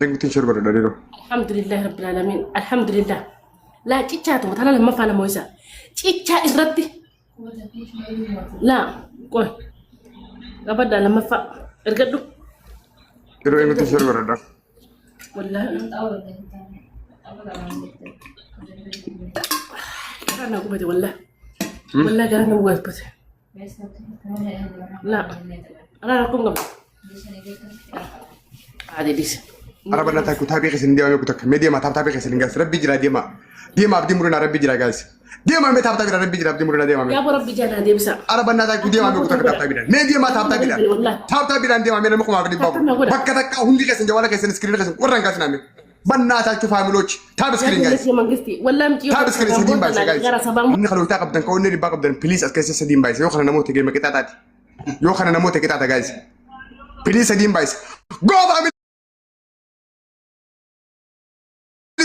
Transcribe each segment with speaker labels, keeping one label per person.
Speaker 1: Eenyutti share godhadha dhiiroo.
Speaker 2: Alhamdulillah rabbil alamin. Alhamdulillah. Laa cichaatuma tana lammaffaa nama isa. Cichaa irratti. Laa qoy. Qabaddaa lammaffaa. Ergadhu.
Speaker 1: Yeroo eenyutti share godhadha.
Speaker 2: Wallaahi. Garaa na gubate wallaahi. Wallaahi garaa na gubate. Laa. Anaa rakkoon qabu. Adi dhiise.
Speaker 1: Araba na takku taabii keessan deemame kutakka mee deemaa taap taabii keessan hin gaas rabbi jira deemaa deemaa abdii murina rabbi jira gaas deemaa mee taap taabii rabbi jira abdii murina deemaa mee
Speaker 2: Yaa rabbi jala deebisa.
Speaker 1: Araba na takku deemaa mee kutakka taap taabii mee deemaa taap taabii taap taabii deemaa mee nama 1500 bakka takka hundi keessan jawaala keessan iskiriin keessan warra hin kaasinaa mee bannaa taachuu faamilochi taap iskiriin gaas
Speaker 2: Mangisti. Wallahi miti
Speaker 1: taap iskiriin sadiin baay'isa gaas inni kalootaa qabdan ka onnee dhibbaa qabdan piliis as keessa sadiin baay'isa yoo kana namoota geema qixaaxaati yoo kana namoota qixaaxa gaas piliis sadiin baay'isa goo faamilii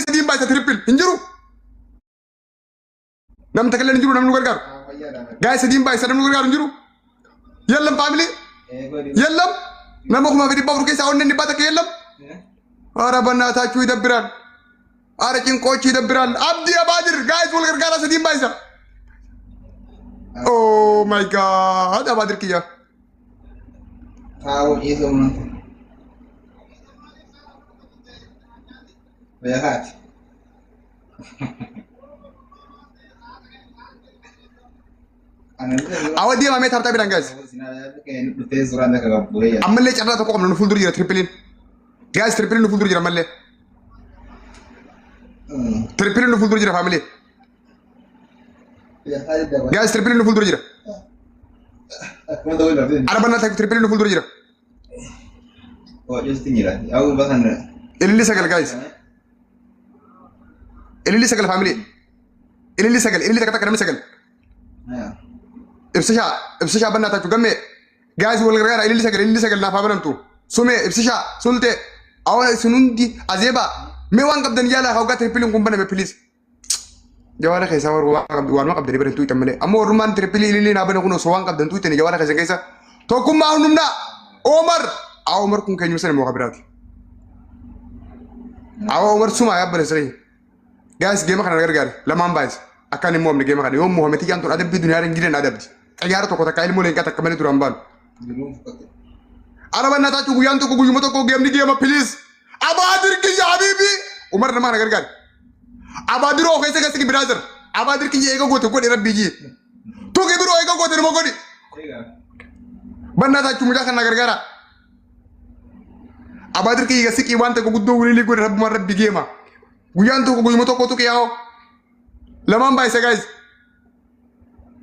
Speaker 1: sadiin baay'isa tirippil hin jiru namni takka illee hin jiru namni nu gargaaru gaas sadiin baay'isa namni nu gargaaru hin jiru yallam faamilii yallam nama 1400 keessaa onneen dhibbaa takka yallam Ara በእናታችሁ ይደብራል። አረ ጭንቆች ይደብራል። አብዲ አባድር ጋይስ ወል gargaara sadiin baay'isa. Oh my God አባድር kiyya.
Speaker 3: Taa'uu dhiisuu uummata. Beekaati.
Speaker 1: Awa deemamee tap tapiidhaan guys.
Speaker 3: Dhufee suuraan akka qabu
Speaker 1: Ammallee carraa tokko qabna nu fuuldura jira tripleiin. Guys tripleiin nu fuuldura jira ammallee. Tripleiin nu fuuldura jira family. Guys tripleiin nu fuuldura jira.
Speaker 3: Akkuma ta'uu dhabdee.
Speaker 1: Ara በእናታችሁ tripleiin nu fuuldura jira.
Speaker 3: Wacuusti jira. Yaa'uu basan.
Speaker 1: Ililli sagal guys. Ililli sagal family. Ililli sagal ililli takka takka namni sagal. Ibsishaa ibsishaa በእናታችሁ gammee guys wal gargaara ililli sagal ililli sagal naaf haa banamtu. Sumee ibsishaa sultee awwa isin hundi azeebaa mee waan qabdan yaalaa hawgaa tripleiin kun baname please. Jawaala keessaa warra waan qabdu waanuma qabdanii baran tuutan malee amma warrummaan triple ililli naa bane kun osoo waan qabdan tuutanii jawaala keessan keessa tokkummaa hundumnaa Omar aa Omar kun keenyuma sana moo biraati. Aa Omar suma yaabbale siree. Guys geema kana gargaari lamaan baay'isa akkaan hin mo'amne geema kana yoo mo'ame tiyyaan tun adabbii duniyaa hin jiran adabdi xayyaara tokko takka ilmoo leenqaa takka malee duraan baanu. Ara በእናታችሁ guyyaan tokko guyyuma tokko geemni geema please. Abaadir kiyya habiibi Umar nama kana gargaari. Abaadiroo keessa keessa brother. Abaadir kiyya eega goote godhi rabbii jii. Tuqi biroo eega goote numa godhi. በእናታችሁ mucaa kana gargaara. Abaadir kiyya siqii waan tokko guddoo wiliilii godhi rabbumaan rabbi geema. Guyyaan tokko guyyuma tokko tuqi yaa'oo. Lamaan baay'isa guys.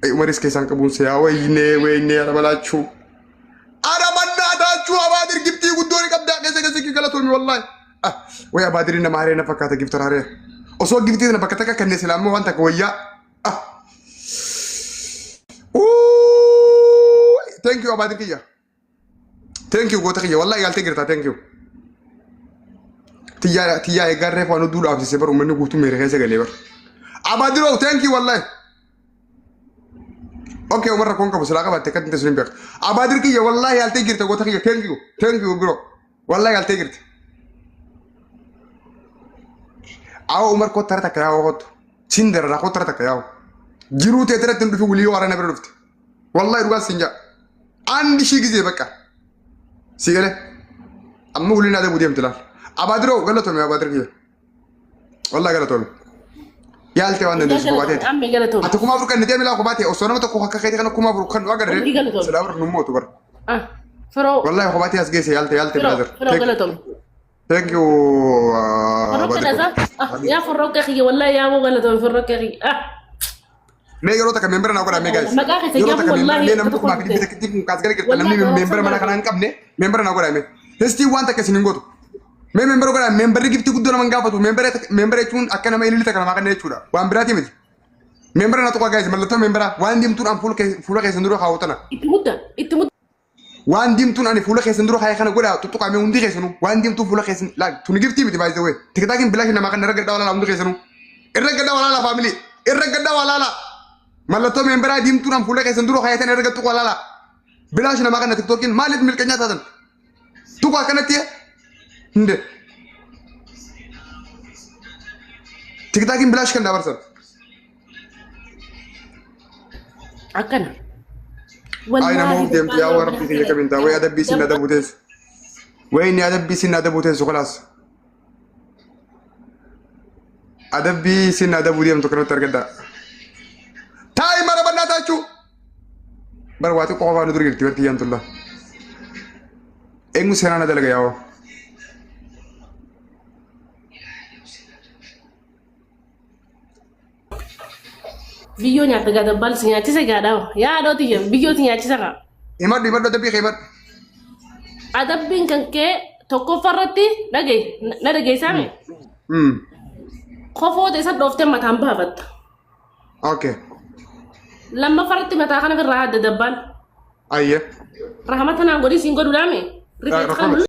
Speaker 1: Ay Umaris keessaan qabuun seeyaa waynee waynee arabalaachuu. Ara በእናታችሁ Abaadir giftii guddoo ni qabdaa keessa keessa galatoomi wallaahi. Ah way Abaadirin nama haree na fakkaata gifter haree. Osoo giftii sana bakka takka kennee silaa ammoo waan takka wayyaa. Ah. Uuuu. Thank you Abaadir kiyya. Thank you goota kiyya wallahi galtee jirta thank you. Tiyyaa tiyyaa eeggaa reefu waan hudduu dhaabsisee bar uummanni guutuu meera keessa galee bar. Abaadiroo thank you wallahi. Okay Umar rakkoon qabu silaa qabaatte akka hin sun hin beeku. Abaadir kiyya wallahi galtee jirta goota kiyya thank you thank you bro. Wallahi galtee jirta. Awa Umar kottara takka yaa'u kottu. Sin darara kottara takka yaa'u. Jiruu teetiratti hin dhufi wulii yoo arana bira dhufte. Wallahi dhugaa sin jaa. አንድ ሺህ ጊዜ በቃ ሲገለ amma waliin adabu deemtu laal. Abaadiroo galatoomi abaadir kiyya. Wallahi galatoomi. Yaalte waan dandeessu kophaa teeti.
Speaker 2: Ammee galatoomi.
Speaker 1: Ati 4000 kan deemi laa kophaa ta'e osoo nama tokko akka keetii kana 4000 kan nu agarre
Speaker 2: Hundi galatoomi.
Speaker 1: silaa bar nu mootu bara.
Speaker 2: Ah, firoo
Speaker 1: Wallahi kophaa ta'e as geesse yaalte yaalte
Speaker 2: firoo
Speaker 1: brother.
Speaker 2: firoo galatoomi.
Speaker 1: Thank you.
Speaker 2: Firoo
Speaker 1: Abaadir.
Speaker 2: kadhata. Ah, yaa firoo kiyya wallahi yaa moo galatoomi firoo kiyya. Ah.
Speaker 1: Mee yeroo takka membera naa godhaa mee guys.
Speaker 2: Maqaa keessa
Speaker 1: Yeroo
Speaker 2: jaamu
Speaker 1: takka membera
Speaker 2: wallahi
Speaker 1: mee namni
Speaker 2: tokko
Speaker 1: tokko maaf dhibbi takkitti kun kaas gara qirxa namni membera mana kanaa hin qabne membera naa godhaa mee. Hestii waan takka isin hin gootu. Mee membera godhaa memberri giftii guddoo nama hin gaafatu membera membera jechuun akka nama ililli takka namaa kenna jechuudha. Waan biraati miti. Membera na tuqaa guys mallattoo membera waan diimtuun an fuula keessan dura kaa'u tana.
Speaker 2: Itti mudda itti mudda.
Speaker 1: Waan diimtuun ani fuula keessan dura kaa'e kana godhaa tuttuqaamee hundi keessanuu waan diimtuun fuula keessan laa tuni giftii miti baay'ee wee TikTokiin bilaashi namaa kan irra gaddaa walaalaa hundi keessanuu irra gaddaa walaalaa family irra gaddaa walaalaa mallattoo memberaa diimtuun an fuula keessan dura kaa'e tana irra gaddu walaalaa bilaashi namaa kana TikTokiin maaliif milqeenyaa taatan tuqaa akkanatti hinde Tiktaakiin bilaash kan dabarsan.
Speaker 2: Akkana.
Speaker 1: Ay nama of deemtu yaa rabbii kiyya kamiin ta'a. Way adabbii sin adabu teessu. Way inni adabbii sin adabu teessu kalaas. Adabbii sin adabuu deemtu kanatti argaddaa. Taa'i mara bannaa taachuu. Bara waa xiqqoo qofaa nu dura jirti barti yaamtulla. Eenyu seenaa na dalaga yaa'oo.
Speaker 2: Biyyoo nyaatta gaa dabbaal si nyaachise gaadhaa. Yaa haadhoo tiyya biyyoo si nyaachisa kaa.
Speaker 1: Himadhu himadhu adabbii kee himadhu.
Speaker 2: Adabbiin kan kee tokkoffaa irratti dhagaye na dhageessaame. Kofoota isa dhooftee mataan baafatta.
Speaker 1: Okay.
Speaker 2: Lammaffaa irratti mataa kana irraa adda dabbaan.
Speaker 1: Ayyee.
Speaker 2: Rahmata naan godhii siin godhuudhaame. Rifeensa kan
Speaker 1: Rakkoo miti.